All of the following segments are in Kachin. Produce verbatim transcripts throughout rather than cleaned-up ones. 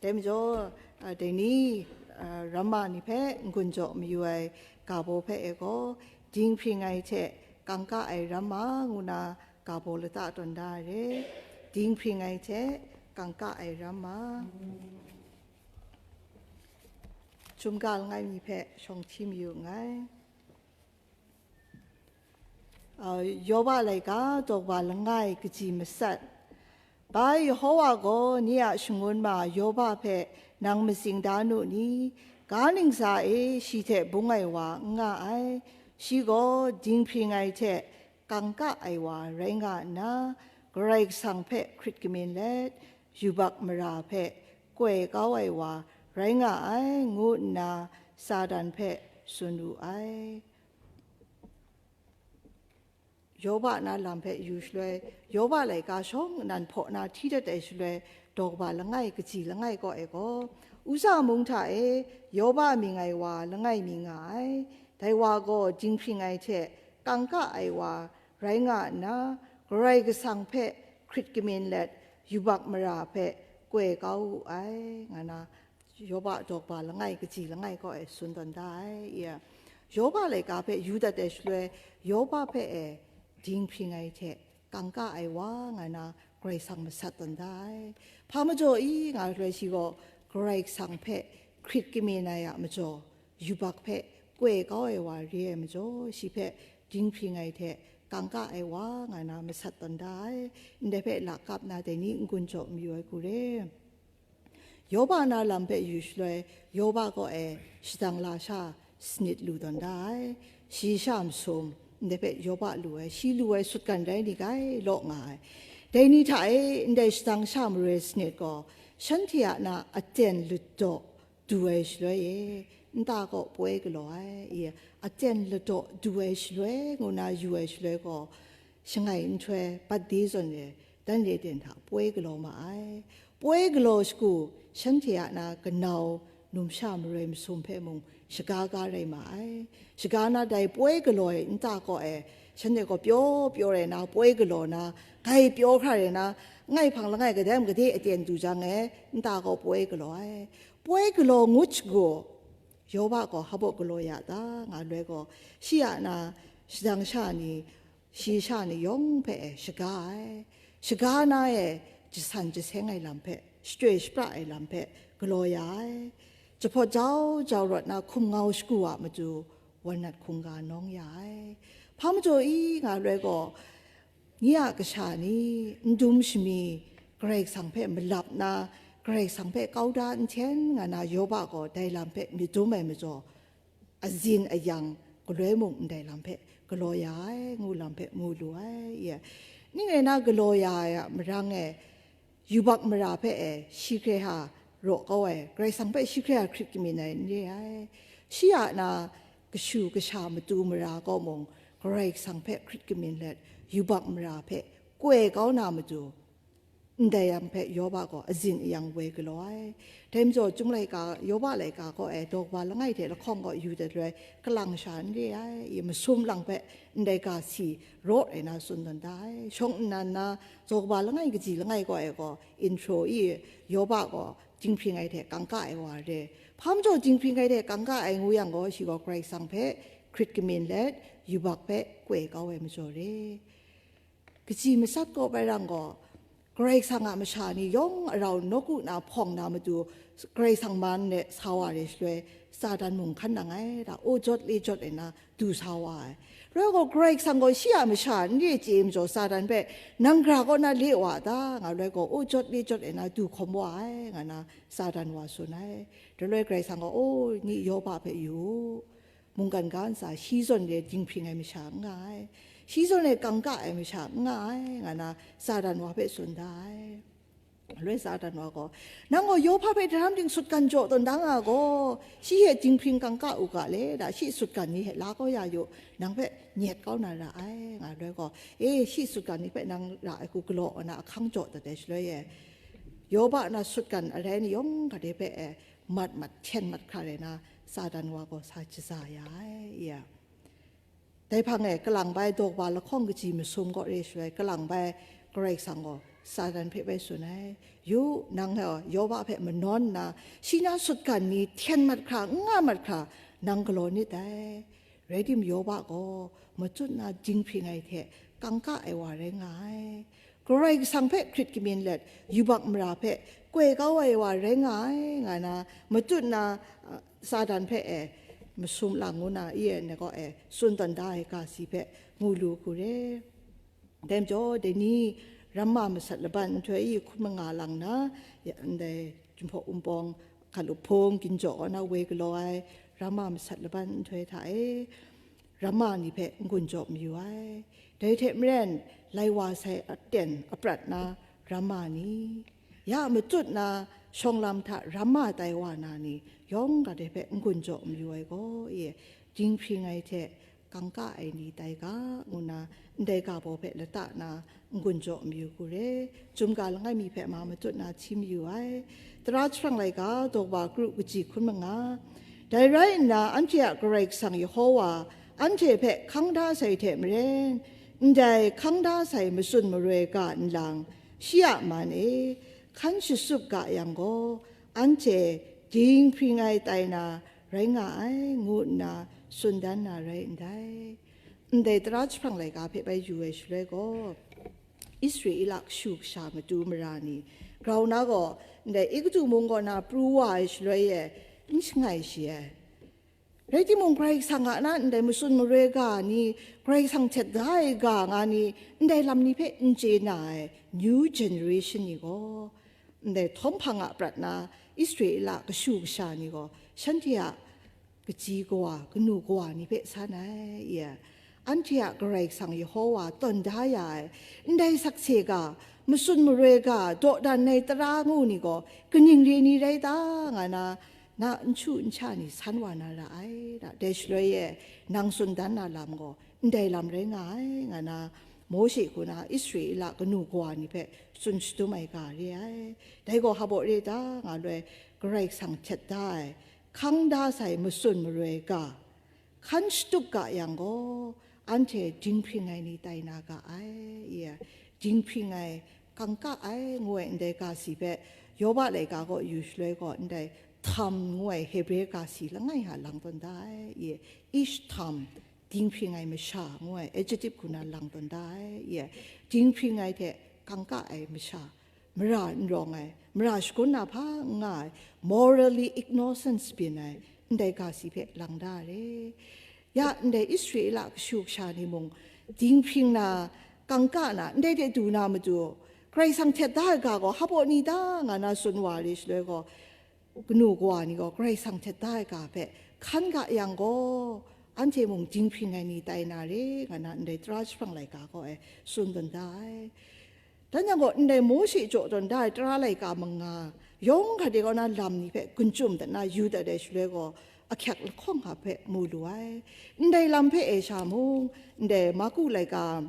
Dai majaw, a, dai ni, a, ramma ni hpe n-gun jaw mayu ai ga baw hpe e gaw, dinghpring ai hte kangka ai ramma ngu na ga baw lata tawn da ai re. Dinghpring ai hte kangka ai ramma. Chyum ga langai mi hpe shawng hti mayu nngai. A, Yoba laika daw kaba langai kaji masat. Bai Yehowa gaw nye a shangun ma Yoba hpe nang matsing da nu ni? Ga ntsa e shi hte bung ai wa n nga ai. Shi gaw dinghpring ai hte kangka ai wa rai nga nna, Karai Kasang hpe hkrit kamyin let, yubak mara hpe koi kau ai wa rai nga ai, ngu nna Satan hpe tsun wu ai. Yoba na lam hpe yu shaloi, Yoba laika shawng nnan hpaw na hti dat ai shaloi, daw kaba langai kaji langai kaw e gaw, Uza mung hta e Yoba mying ai wa langai mi nga ai. Dai wa gaw dinghpring ai hte kangka ai wa rai nga nna, Karai Kasang hpe hkrit kamyin let, yubak mara hpe koi kau wu ai, nga na, Yoba daw kaba langai kaji langai kaw e tsun tawn da ai. Iya, Yoba laika hpe yu dat ai shaloi, Yoba hpe e dinghpring ai hte kangka ai wa nga na Karai Kasang masat tawn da ai. Hpa majaw i nga shaloi, shi gaw Karai Kasang hpe hkrit kamyin ai a majaw, yubak hpe koi kau ai wa re ai majaw, shi hpe dinghpring ai hte kangka ai wa nga na masat tawn da ai. Ndai hpe lakap na dai ni n-gun jaw mayu ai hku re. Yoba na lam hpe yu shaloi, Yoba kaw e shadang lasha sanit lu tawn da ai. Shi sha masum, ndai hpe Yoba lu ai, shi lu ai sutgan rai ni gai law nga ai. Dai ni hta e ndai shadang sha maroi sanit gaw, shanhte a na aten ladaw du ai shaloi e, nta kaw poi galaw ai, i, aten ladaw du ai shaloi ngu na yu ai shaloi gaw, shangai nhtoi bat de zawn e, dan re ten hta poi galaw ma ai. Poi galaw shagu, shanhte a na kanau, numsha maroi masum hpe mung shaga ga rai ma ai. Shaga na dai poi galaw ai nta kaw e, shanhte gaw pyaw pyaw rai na, poi galaw na, grai pyaw hkra rai na, ngai hpang langai kadai mung gade aten du jang e, nta kaw poi galaw ai. Poi galaw ngut shagu, Yoba gaw hpa baw galaw ya ta, nga loi gaw, shi a na shadang sha ni, shi sha ni yawng hpe e shaga ai. Shaga na e jasan jaseng ai lam hpe, shachyoi shapra ai lam hpe galaw ya ai. Jahpawt jau jau rawt na hkum ngau shagu a matu, wan nat hkungga nawng ya ai. Hpa majaw i nga loi gaw, nye a kasha ni, n dum shami, Karai Kasang hpe malap na, Karai Kasang hpe kau da n hten nga na Yoba gaw dai lam hpe myit dum ai majaw, azin ayang galoi mung ndai lam hpe galaw ya ai, ngu lam hpe mu lu ai. Ye, ning rai na, galaw ya ai a marang e, yubak mara hpe e shi hkrai ha raw kau ai, Karai Kasang hpe shi hkrai ha hkrit kamyin ai n re ai. Shi a na kashu kasha matu mara kaw mung, Karai Kasang hpe hkrit kamyin let, yubak mara hpe koi kau na matu, ndai lam hpe Yoba gaw azin ayang woi galaw ai. Dai majaw, Chyum laika, Yoba laika kaw e daw kaba langai hte lahkawng kaw yu dat loi, kalang sha n re ai, i masum lang hpe ndai ga si raw ai na tsun tawn da ai. Shawng nnan na, daw kaba langai kaji langai kaw e gaw, intro i, Yoba gaw dinghpring ai hte kangka ai wa re. Hpa majaw dinghpring ai hte kangka ai ngu yang gaw, shi gaw Karai Kasang hpe hkrit kamyin let, yubak hpe koi kau ai majaw re. Kaji masat kaw bai rang gaw, Karai Kasang a masha ni yawng arau nawku na hpawng na matu, Karai Kasang man de sa wa re shaloi, Satan mung hkan nang ai, da, o jawt le jawt ai na du sa wa ai. Rai gaw, Karai Kasang gaw shi a masha n re chye majaw, Satan hpe, "Nang gara kaw na le wa ta?" nga loi gaw, o jawt le jawt ai na du hkawm wa ai, nga na Satan wa tsun ai. Daloi Karai Kasang gaw, "O, ni Yoba hpe yu u. Mungkan ga ntsa, shi zawn e dinghpring ai masha n nga ai, shi zawn e kangka ai masha n nga ai," nga na Satan wa hpe tsun da ai. Loi Satan wa gaw, "Nang gaw Yoba hpe daram ting sutgan jaw tawn da nga gaw, shi hte dinghpring kangka u ga le, da, shi sutgan ni hte la kau ya yu, nang hpe nyet kau na ra ai," nga loi gaw, "E, shi sutgan ni hpe nang ra ai hku galaw na ahkang jaw dat ai shaloi e, Yoba na sutgan arai ni yawng hkra de hpe e, mat mat, hten mat hkra rai na, Satan wa gaw sa shaza ya ai, ya. Dai hpang e, kalang bai daw kaba lahkawng kaji masum kaw re shaloi, kalang bai Karai Kasang gaw Satan hpe bai tsun ai, yu, nang gaw Yoba hpe manawn nna, shi na sutgan ni hten mat hkra, n nga mat hkra, nang galaw nit dai. Rai tim, Yoba gaw matut na dinghpring ai hte kangka ai wa rai nga ai. Karai Kasang hpe hkrit kamyin let, yubak mara hpe koi kau ai wa rai nga ai, nga na, matut na, uh, Satan hpe e masum lang ngu na, i e, ngai gaw e tsun tawn da ai ga si hpe mu lu hku re. Dai majaw, dai ni ramma masat laban nhtoi i hkun manga lang na, ya, ndai Jinghpaw Wumpawng hkalup hpung ginjaw kaw na woi galaw ai ramma masat laban nhtoi hta e, ramma ni hpe n-gun jaw mayu ai. Dai hte maren, lai wa sai aten aprat na ramma ni, ya matut na shawng lam hta ramma tai wa na ni yawng ga dai hpe n-gun jaw mayu ai gaw, e, dinghpring ai hte kangka ai ni tai ga, ngu na ndai ga baw hpe lata na n-gun jaw mayu hku re. Chyum ga langai mi hpe ma matut na hti mayu ai. Tara jahprang laika, daw kaba kru kaji hkun manga. Dai rai nna, anhte a Karai Kasang Yehowa anhte hpe hkang da sai hte maren, ndai hkang da sai matsun maroi ga nlang, shi a man e hkan shatup ga yang gaw, anhte dinghpring ai tai na rai nga ai, ngu nna tsun dan na rai ndai. Ndai tara jahprang laika hpe bai yu ai shaloi gaw, Israela kashu kasha matu mara ni grau na gaw, ndai Egutu mung kaw na pru wa ai shaloi e n shangai shi ai. Rai timung, Karai Kasang a na ndai matsun maroi ga ni, Karai Kasang htet da ai ga nga ni, ndai lam ni hpe n chye na ai new generation ni gaw, ndai htawm hpang a prat na Israela kashu kasha ni gaw, shanhte a kaji kawa, kanu kawa ni hpe san ai, ya. Anhte a Karai Kasang Yehowa tawn da ya ai ndai sakse ga, matsun maroi ga, dawdan ai tara ngu ni gaw, kaning re ni rai ta, nga na, na nchu ncha ni san wa na ra ai, da. Dai shaloi e, nang tsun dan na lam gaw, ndai lam rai nga ai, nga na, Mawshe hku na Israela kanu kawa ni hpe tsun shadum ai ga re ai. Dai gaw hpa baw re ta, nga loi, Karai Kasang htet da ai, hkang da sai matsun maroi ga, hkan shatup ga yang gaw, anhte dinghpring ai ni tai na ga ai, ya, dinghpring ai, kangka ai, ngu ai ndai ga si hpe, Yoba laika gaw yu shaloi gaw, ndai tam ngu ai Hebre ga si langai hta lang tawn da ai, ya, ish tam, dinghpring ai masha, ngu ai adjective hku na lang tawn da ai, ya, dinghpring ai hte kangka ai masha, mara n rawng ai, mara shagun na hpa n nga ai, morally innocent byin ai, ndai ga si hpe lang da re. Ya, ndai Israela kashu kasha ni mung, dinghpring na, kangka na, ndai de du na matu, Karai Kasang htet da ai ga gaw hpa baw ni ta, nga na tsun wa re shaloi gaw, kanu kawa ni gaw Karai Kasang htet da ai ga hpe hkan ga yang gaw, anhte mung dinghpring ai ni tai na re, nga na ndai tara jahprang laika gaw e tsun tawn da ai. Dan yang gaw, ndai Mawshe jaw tawn da ai tara laika manga yawng hkra de kaw na lam ni hpe gun chyum dat na yu dat ai shaloi gaw, ahkyak lahkawng hta hpe mu lu ai. Ndai lam hpe e sha mung, ndai Marku laika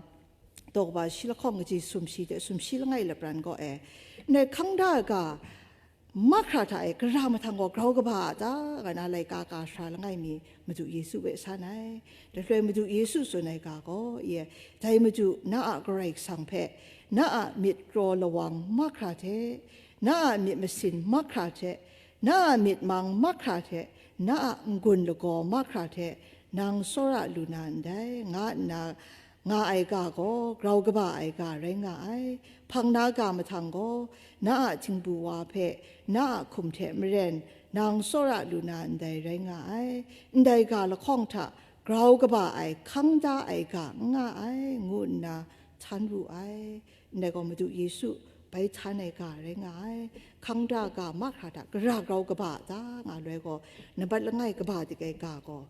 daw kaba shi lahkawng kaji sumshi hte sumshi langai lapran gaw e, ndai hkang da ai ga mahkra hta e gara mahtang gaw grau kaba a ta, nga na laika ka sara langai mi Madu Yesu hpe san ai. Dai shaloi Madu Yesu tsun ai ga gaw, e, dai Madu na a Karai Kasang hpe, na a myit kraw lawang mahkra hte, na a myit masin mahkra hte, na a myit mang mahkra hte, na a n-gun lagaw mahkra hte, nang tsawra lu na ndai, nga nna nga ai ga gaw grau kaba ai ga rai nga ai. Hpang na ga mahtang gaw, na a htingbu wa hpe, na a hkum hte maren, nang tsawra lu na ndai rai nga ai. Ndai ga lahkawng hta grau kaba ai hkang da ai ga n nga ai, ngu nna htan wu ai. Ndai gaw Madu Yesu bai htan ai ga rai nga ai. Hkang da ga mahkra hta gara grau kaba a ta, nga loi gaw, nambat langai kaba dik ai ga gaw,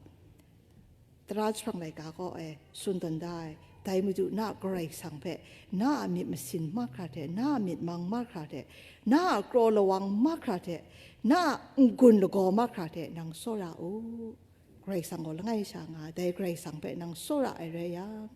tara jahprang laika gaw e tsun tawn da ai, dai Madu na a Karai Kasang hpe, na a myit masin mahkra hte, na a myit mang mahkra hte, na a kraw lawang mahkra hte, na a n-gun lagaw mahkra hte nang tsawra u. Karai Kasang gaw langai sha nga, dai Karai Kasang hpe nang tsawra ai rai yang,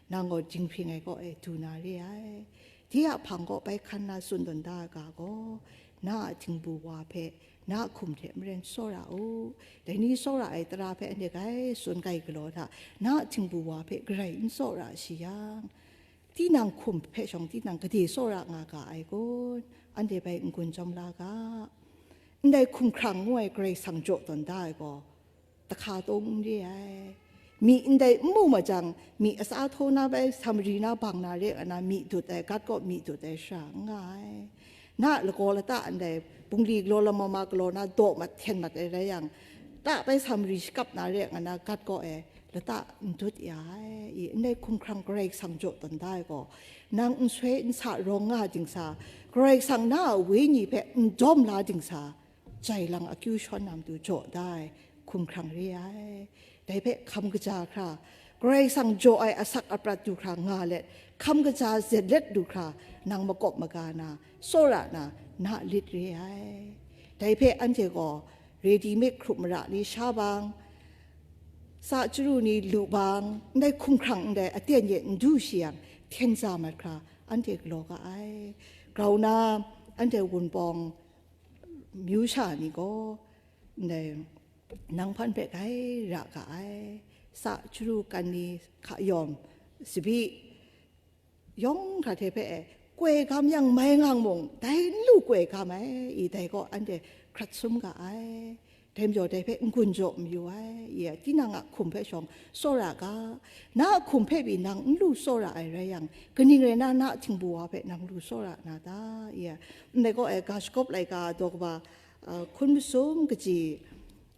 nang gaw dinghpring ai kaw e du na re ai. Dai a hpang gaw bai hkan na tsun tawn da ai ga gaw, na a htingbu wa hpe, na a hkum hte maren tsawra u. Dai ni tsawra ai tara hpe anhte grai tsun grai galaw hta, na a htingbu wa hpe garai n tsawra shi yang, Tinang hkum hpe shawng tinang gade tsawra nga ga ai kun? Anhte bai n-gun jawm la ga. Ndai hkumhkrang ngu ai Karai Kasang jaw tawn da ai gaw, tahka taw n re ai. Myi ndai n mu ma jang, myi atsa htaw na bai, Samari na bang na re nga na, myi dut ai, gat kaw myi dut ai shara n nga ai. Na lagaw lata ndai, bungli galaw lam ma ma galaw na, daw mat hten mat ai rai yang, ta bai Samari shakap na re nga na, gat kaw e lata n dut ya ai. I, ndai hkumhkrang Karai Kasang jaw tawn da ai gaw, nang n soi n sa rawng nga dingsa, Karai Kasang na a Wenyi hpe n dawm la dingsa, jai lang akyu shawn na matu jaw da ai hkumhkrang re ai. Dai hpe hkam kaja hkra, Karai Kasang jaw ai asak aprat du hkra nga let, hkam kaja zet let du hkra, nang makawp maga na, tsawra na, na lit re ai. Dai hpe anhte gaw ready made hkrup mara ni sha bang, sa chyaru ni lu bang, ndai hkumhkrang ndai aten ye n du shi yang, hten za mat hkra anhte galaw ga ai. Grau na, anhte wunpawng myu sha ni gaw, ndai nang hpan hpe gai ra ga ai. Sa chyaru kan ni hka yawm, sabi yawng hkra hte hpe e, koi gam yang mai ngang mung, dai n lu koi gam ai, i dai gaw anhte hkrat sum ga ai. Dai majaw dai hpe n-gun jaw mayu ai, i tinang a hkum hpe shawng tsawra ga, na a hkum hpe pyi nang n lu tsawra ai rai yang, kaning rai na, na a htingbu wa hpe nang lu tsawra na ta? I, ndai gaw e, ga shagawp laika daw kaba, a, hkun masum kaji,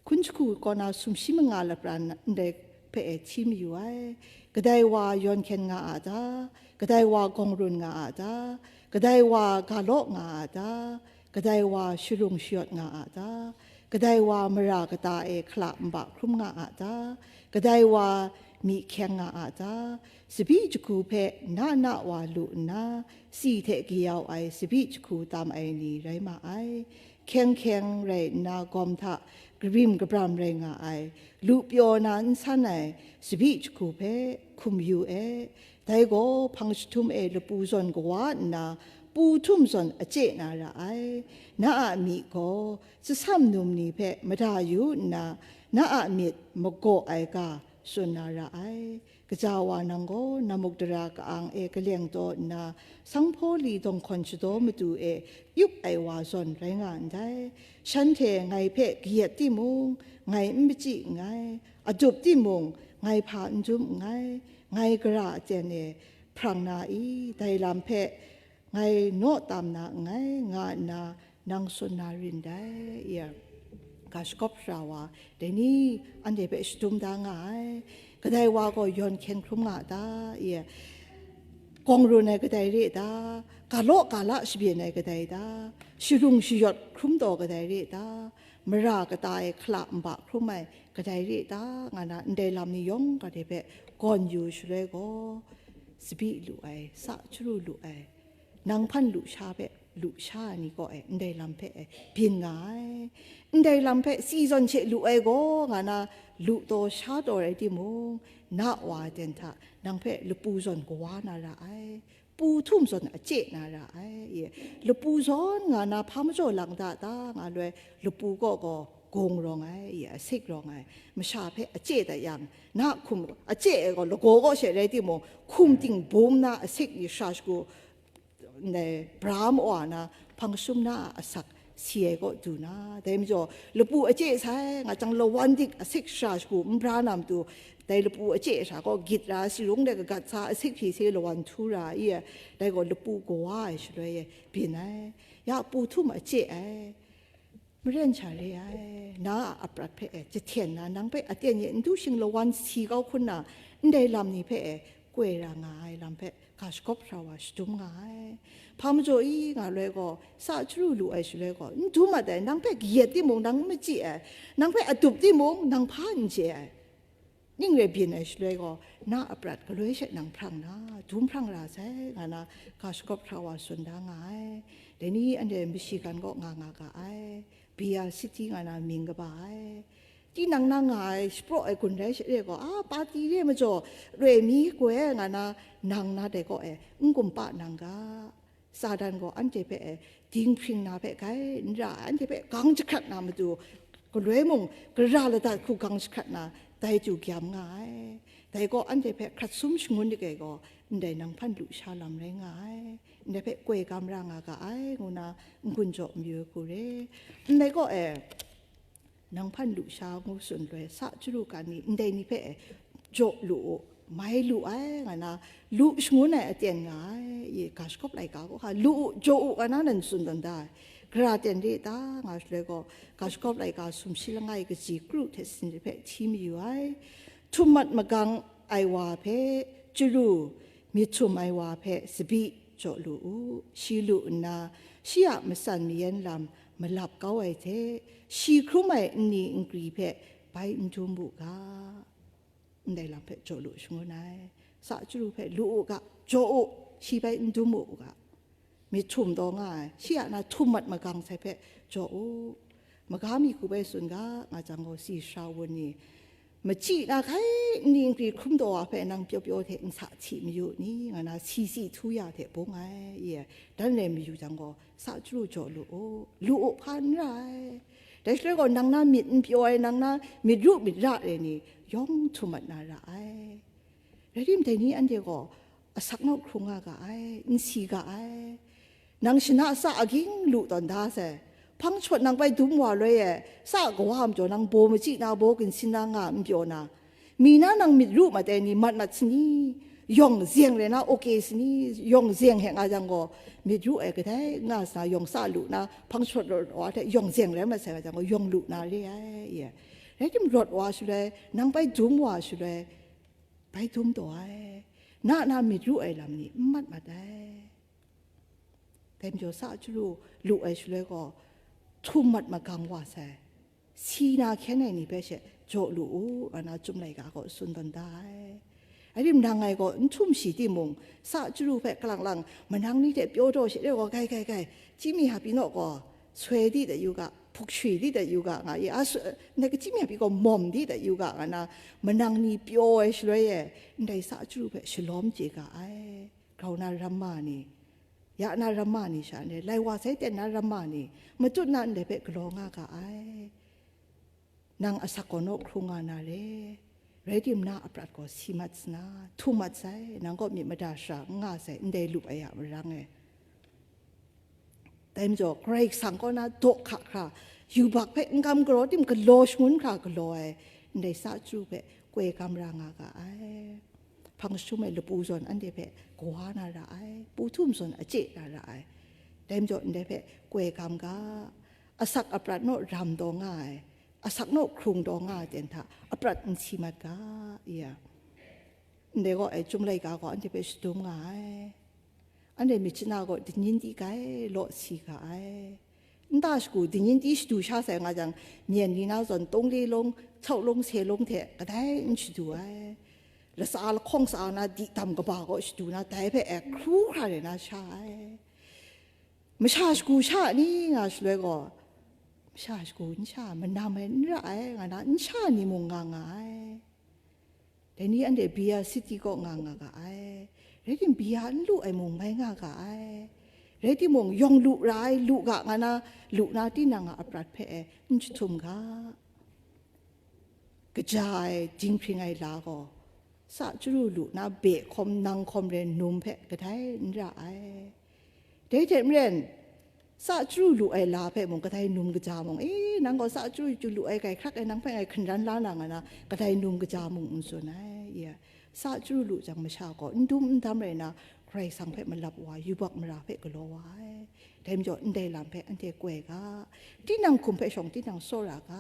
hkun jahku kaw na sumshi manga lapran ndai hpe e hti mayu ai. Kadai wa yawn hkyen nga a ta? Kadai wa gawng run nga a ta? Kadai wa ga law nga a ta? Kadai wa sharung shayawt nga a ta? Kadai wa mara kata e hkala nba hkrum nga a ta? Kadai wa myi hkyeng nga a ta? Sabi jahku hpe na na wa lu nna, si hte kayau ai sabi jahku tam ai ni rai ma ai. Hkyeng hkyeng rai nna gawm hta karim kabram rai nga ai, lu pyaw na n san ai sabi jahku hpe hkum yu e. Dai gaw hpang jahtum e lapu zawn kawa nna, pu htum zawn a chye na ra ai. Na a myi gaw tsasam num ni hpe mada yu nna, na a myit magaw ai ga tsun na ra ai. Kaja wa nang gaw namuk dara ka-ang e kaleng taw nna, sanghpaw li dawng hkawn shadaw matu e yup ai wa zawn rai nga ndai. Shanhte ngai hpe kayat timung, ngai n machyi nngai, adup timung, ngai hpa n dum nngai, ngai gara aten e hprang na i, dai lam hpe ngai naw tam na nngai, nga nna nang tsun na rin dai. I, ga shagawp sara wa, dai ni anhte hpe shadum da nga ai. Kadai wa gaw yawn hkyen hkrum nga ta? I, gawng run ai kadai re ta? Ga law ga la shabyin ai kadai ta? Sharung shayawt hkrum taw kadai re ta? Mara kata e hkala nba hkrum ai kadai re ta? Nga na ndai lam ni yawng ga de hpe gawn yu shaloi gaw, sabi lu ai, sa chyaru lu ai, nang hpan lu sha hpe lu sha ai ni kaw e ndai lam hpe e byin nga ai. Ndai lam hpe si zawn she lu ai gaw, nga na lu taw sha taw rai timung, na wa aten hta nang hpe lapu zawn kawa na ra ai, pu htum zawn a chye na ra ai. I, lapu zawn nga na hpa majaw lang da ta? Nga loi, lapu kaw gaw gawng rawng ai, i, asik rawng ai, masha hpe a chye dat yang, na hkum a chye ai gaw lagaw kaw she rai timung, hkum ting bum na asik ni sara shagu, ndai bra mawa na hpang jahtum na a asak si ai kaw du na. Dai majaw, lapu a chye sai, nga chyang lawan dik asik sara shagu n bra na matu, dai lapu a chye sara kaw gyit ra, sirung de kagat sa asik hpyi se lawan htu ra i, dai gaw lapu kawa ai shaloi e byin ai. Ya pu htum a chye ai. Maren sha re ai, na a aprat hpe e jahten na, nang hpe aten ye n du shing lawan si kau hkun na, ndai lam ni hpe e koi ra nga ai lam hpe ga shagawp sara wa shadum nga ai. Hpa majaw i nga loi gaw, sa chyaru lu ai shaloi gaw, n dum mat ai, nang hpe kayat timung, nang n machyi ai, nang hpe adup timung, nang hpa n chye ai. Ning rai byin ai shaloi gaw, na a prat galoi she nang hprang na, dum hprang ra sai, nga na ga shagawp hkra wa tsun da nga ai. Dai ni anhte mashigan kaw nga nga ga ai, Biya City nga na mying kaba ai. Tinang na nga ai shapraw ai gun rai sha re gaw, a, pati re majaw, roi mi goi nga na, nang na dai kaw e, n kumpa nang ga. Satan gaw anhte hpe e dinghpring na hpe gai n ra ai, anhte hpe gang jahkrat na matu, galoi mung gara ladat hku gang jahkrat na, dai chyu gyam nga ai. Dai gaw anhte hpe hkrat sum shangun dik ai gaw, ndai nang hpan lusha lam rai nga ai, ndai hpe koi gam ra nga ga ai, ngu na n-gun jaw mayu ai hku re. Ndai gaw e, nang hpan lusha ngu tsun loi, sa chyaru ga ni, ndai ni hpe e, jaw lu u, mai lu ai, nga na, lu shangun ai aten nga ai, i ga shagawp laika gaw hka, lu u, jaw u, nga na nan tsun tawn da ai. Gara ten re ta, nga shaloi gaw, ga shagawp laika sumshi langai kaji kru hte sin hpe hti mayu ai. Htum mat magang ai wa hpe chyaru, myit htum ai wa hpe tsabyi jaw lu u. Shi lu nna, shi a matsan mayan lam malap kau ai hte, shi hkrum ai nni nkri hpe bai n dum u ga. Ndai lam hpe jaw lu shangun ai. Sa chyaru hpe lu u ga, jaw u, shi bai n dum u ga. Myit htum taw nga ai, shi a na htum mat magang sai hpe jaw u. Maga mi hku bai tsun ga, nga jang gaw, si sara wun ni, machyi na hkai nni nkri hkrum taw wa hpe nang pyaw pyaw hte n sa hti mayu ni, nga na si si htu ya hte bung ai, ye, dan rai mayu jang gaw, sa chyaru jaw lu u, lu u hpa n ra ai. Dai shaloi gaw, nang na myit n pyaw ai, nang na myit ru myit ra ai ni, yawng htum mat na ra ai. Rai tim, dai ni anhte gaw asak naw hkrung nga ga ai, n si ga ai. Nang shana sa aging lu tawn da sai. Hpang shawt nang bai dum wa loi e, sa kawa a majaw nang baw machyi na, baw ginsin na nga n pyaw na, mi na nang myit ru mat ai ni mat mat sini, yawng zeng rai na, oke sini, yawng zeng he nga jang gaw, myit ru ai kadai nga sa, yawng sa lu na, hpang shawt rawt wa hte yawng zeng rai mat sai nga jang gaw, yawng lu na re ai, ye. Rai tim, rawt wa shaloi, nang bai dum wa shaloi, bai dum taw ai, na na myit ru ai lam ni n mat mat ai. Dai majaw, sa chyaru lu ai shaloi gaw, htum mat magang wa sai, si na hkyen ai ni hpe she jaw lu u, nga na Chyum laika gaw tsun tawn da ai. Rai tim, nang ngai gaw n htum shi timung, sa chyaru hpe kalang lang manang ni hte pyaw taw she re gaw, gai, gai, gai, Chyimi Hapinaw gaw, soi di dat yu ga, hpuk shui di dat yu ga, nga i, a su, ndai Chyimi Hapi gaw mawm di dat yu ga, nga na, manang ni pyaw ai shaloi e, ndai sa chyaru hpe shalawm chye ga ai. Grau na ramma ni, ya na ramma ni sha ndai, lai wa sai ten na ramma ni, matut na ndai hpe galaw nga ga ai. Nang asak gaw naw hkrung nga na re, rai tim, na aprat gaw si mat sana, htum mat sai, nang gaw myit mada shara n nga sai, ndai lup ai a marang e. Dai majaw, Karai Kasang kaw na daw hka hkra, yubak hpe n gam galaw tim, galaw shangun hkra galaw ai, ndai sa chyaru hpe koi gam ra nga ga ai. Hpang jahtum ai lapu zawn anhte hpe kawa na ra ai, pu htum zawn a chye na ra ai. Dai majaw, ndai hpe koi gam ga, asak aprat naw ram taw nga ai, asak naw hkrung taw nga ai ten hta aprat n si mat ga, i ya. Ndai gaw, ai Chyum laika gaw anhte hpe shadum nga ai. Anhte myit shana gaw dinyin di grai law si ga ai. Nta shagu dinyin di shadu sha sai nga jang, myen ni na zawn tawng le lawng, chau lawng, se lawng hte kadai n shadu ai. Latsa lahkawng sa na di dam kaba gaw shadu na, dai hpe e hkru hkra rai na sha ai. Masha shagu sha ni nga shaloi gaw, masha shagu n sha, manam ai n ra ai, nga na n sha ni mung nga nga ai. Dai ni anhte Beer City kaw nga nga ga ai. Rai tim, bia n lu ai mung mai nga ga ai. Rai timung, yawng lu ra ai, lu ga nga na, lu na tinang a aprat hpe e n jahtum ga. Kaja ai, dinghpring ai la gaw, sa chyaru lu na be hkawm, nang hkawm re num hpe kadai n ra ai. Dai hte maren, sa chyaru lu ai la hpe mung kadai num kaja mung, e, nang gaw sa chyaru chyu lu ai, grai hkrak ai, nang hpe ngai hkungran la na, nga na, kadai num kaja mung n tsun ai, ya. Sa chyaru lu jang masha gaw n dum n dam rai na, Karai Kasang hpe malap wa, yubak mara hpe galaw wa ai. Dai majaw, ndai lam hpe anhte koi ga, tinang hkum hpe shawng tinang tsawra ga,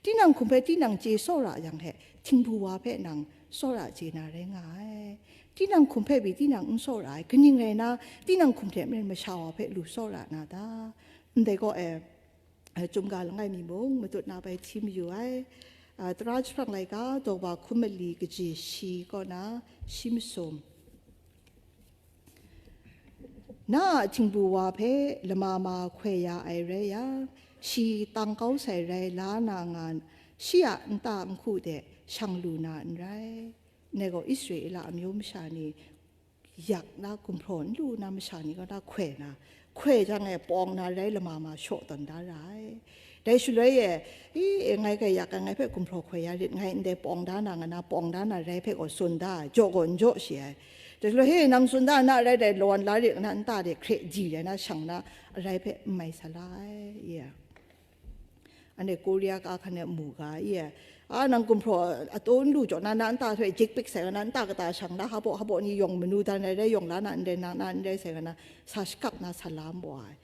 tinang hkum hpe tinang chye tsawra yang hte, htingbu wa hpe nang tsawra chye na rai nga ai. Tinang hkum hpe pyi tinang n tsawra ai, kaning rai na, tinang hkum hte maren masha wa hpe lu tsawra na ta? Ndai gaw e, e, Chyum ga langai mi mung matut na bai hti mayu ai. A, tara jahprang laika, daw ba hkum mali kaji shi kaw na, shi masum. Na a htingbu wa hpe lama ma hkoi ya ai rai yang, shi tang kau sai rai la na nga, shi a nta nhku de shang lu na n rai. Ndai gaw Israela amyu masha ni yak na gumhpraw n lu na masha ni kaw na hkoi na, hkoi jang e pawng na rai lama ma shaw tawn da ra ai. Dai shaloi e, E, ngai gaiyak ai, ngai hpe gumhpraw hkoi ya rit, ngai ndai pawng da na nga na, pawng da na rai hpe gaw tsun da ai, jaw gaw n jaw shi ai. Dai shaloi, he, nang tsun da na rai dai, lawan la rit nga na, nta de hkre di dai na, shang na rai hpe n mai sa la ai, ye. Anhte Korea ka hkan e mu ga, ye. A, nang gumhpraw ataw n lu jaw na, na nta hpe jik pik sai nga na, nta kata shang na, hpaw hpaw ni yawng manu dan rai rai yawng la na, ndai na, na n rai sai nga na, sa shakap na, sa la maw ai.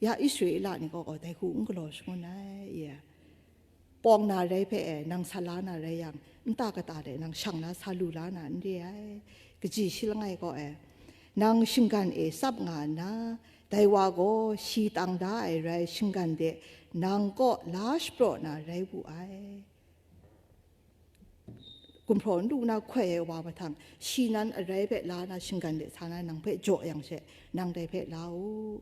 Ya Israela ni gaw, gaw dai hku n galaw shangun ai, ye. Pawng na rai hpe e, nang sa la na rai yang, nta kata de nang shang na sa lu la na n re ai. Kaji shi langai gaw e, nang shinggan e tsap nga nna, dai wa gaw shi tang da ai rai shinggan de nang kaw la shapraw na rai wu ai. Gumhpraw n lu na hkoi ai wa mahtang, shi nan arai hpe la na shinggan de sa na nang hpe jaw yang she, nang dai hpe la u.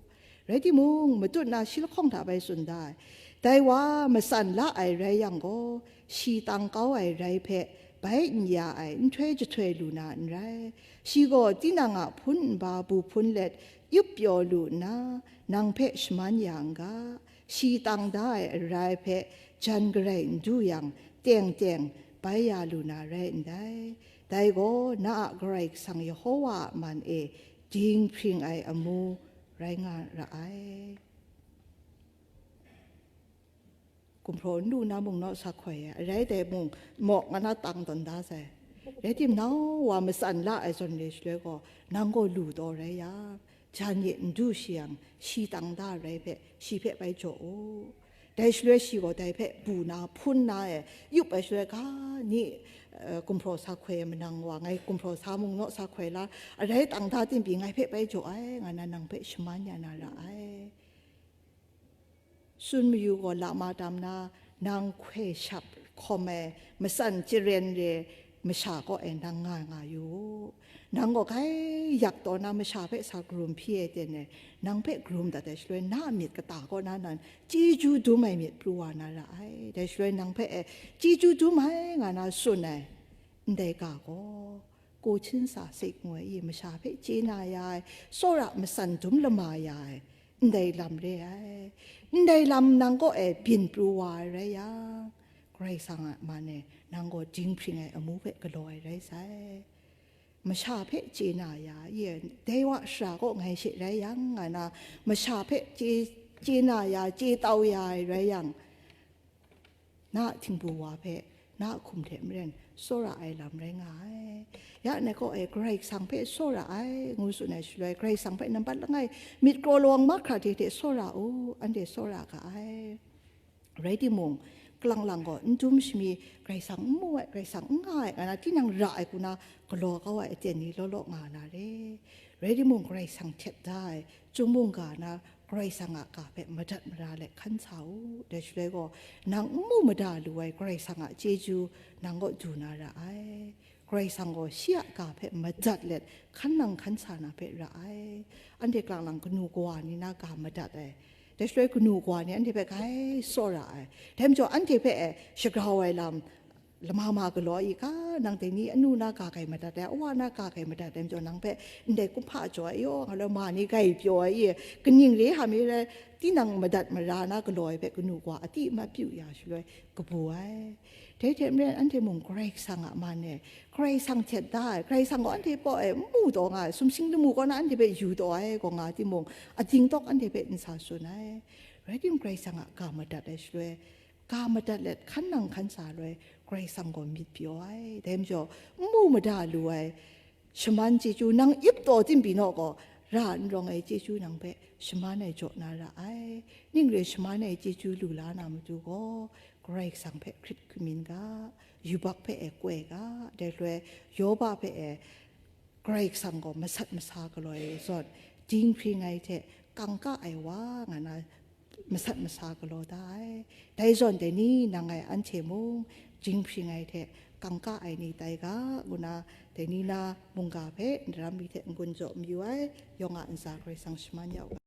Rai timung, matut na shi lahkawng hta bai tsun da ai, dai wa matsan la ai rai yang gaw, shi tang kau ai rai hpe bai n ya ai nhtoi jahtoi lu na n rai. Shi gaw tinang a hpun nba bu hpun let yup pyaw lu nna, nang hpe shaman ya n ga. Shi tang da ai arai hpe jan garai n du yang, teng teng bai ya lu na rai ndai. Dai gaw na a Karai Kasang Yehova a man e dinghpring ai amu rai nga ra ai. Gumhpraw n lu na mung naw sa hkoi ai, arai dai mung mawk nga na tang tawn da sai. Rai timung, nau wa matsan la ai zawn re shaloi gaw, nang gaw lu taw rai yang, jan ye n du shi yang, shi tang da rai hpe, shi hpe bai jaw u. Dai shaloi shi gaw dai hpe bu na, hpun na e, yup ai shaloi ga ni, eh, gumhpraw sa hkoi ai manang wa, ngai gumhpraw sa mung naw sa hkoi la, arai tang da tim pyi ngai hpe bai jaw ai, nga na nang hpe shaman ya na ra ai. Tsun mayu gaw lama tam na, nang hkoi shap hkawm ai, matsan charen re masha kaw e nang nga nga yu u. Nang gaw gaiyak taw na masha hpe sa karum hpyi ai ten e, nang hpe karum dat ai shaloi, na a myit kata kaw na nan chyeju dum ai myit pru wa na ra ai. Dai shaloi nang hpe e chyeju dum ai nga na tsun ai ndai ga gaw, Ko Chin Sa Sik ngu ai i masha hpe chye na ya ai, tsawra matsan dum lama ya ai, ndai lam re ai. Ndai lam nang kaw e byin pru wa ai rai yang, Karai Kasang a man e nang gaw dinghpring ai amu hpe galaw ai rai sai. Masha hpe chye na ya, i, dai wa shara kaw ngai she rai yang, nga na, masha hpe chye, chye na ya, chye tau ya ai rai yang, na a htingbu wa hpe, na a hkum hte maren, tsawra ai lam rai nga ai. Ya ngai kaw e Karai Kasang hpe tsawra ai, ngu tsun ai shaloi, Karai Kasang hpe nampat langai, myit kraw lawang mahkra de hte tsawra u, anhte tsawra ga ai. Rai timung, kalang lang gaw n dum shami, Karai Kasang n mu ai, Karai Kasang n nga ai, nga na tinang ra ai hku na galaw kau ai aten ni law law nga na re. Rai timung, Karai Kasang htet da ai chyum mungga na, Karai Kasang a ga hpe madat mara let hkan sa u. Dai shaloi gaw, nang n mu mada lu ai Karai Kasang a chyeju nang kaw du na ra ai. Karai Kasang gaw shi a ga hpe madat let hkan nang hkan sa na hpe ra ai. Anhte kalang lang kanu kawa ni na ga madat ai. Dai shaloi kanu kawa ni anhte hpe grai tsawra ai. Dai majaw anhte hpe e shagrau ai lam, lama ma galaw ai i ga, nang dai ni anu na ga grai madat ai, awa na ga grai madat ai majaw, nang hpe ndai kumhpa jaw ai yaw, nga law ma ni grai pyaw ai i, kaning re hta mi rai, tinang madat mara na galaw ai hpe kanu kawa a ti mat pyu ya shaloi, kabu ai. Dai hte maren anhte mung Karai Kasang a man e, Karai Kasang htet da ai, Karai Kasang gaw anhte paw e n mu taw nga ai, sumsing lamu kaw na anhte hpe yu taw ai gaw nga timung, ading tawk anhte hpe n sa tsun ai. Rai timung, Karai Kasang a ga madat ai shaloi, ga madat let hkan nang hkan sa loi, Karai Kasang gaw myit pyaw ai. Dai majaw, n mu mada lu ai shaman chyeju nang ip taw tim pyi naw gaw, ra n rawng ai chyeju nang hpe shaman ai jaw na ra ai. Ning re shaman ai chyeju lu la na matu gaw, Karai Kasang hpe hkrit hkamin ga, yubak hpe e koi ga, dai shaloi Yoba hpe e Karai Kasang gaw masat masa galaw ai zawn, dinghpring ai hte kangka ai wa nga na masat masa galaw da ai. Dai zawn dai ni nang ngai anhte mung, dinghpring ai hte kangka ai ni tai ga, ngu na dai ni na mungga hpe ndaram mi hte n-gun jaw mayu ai, yawng a ntsa Karai Kasang shaman ya u.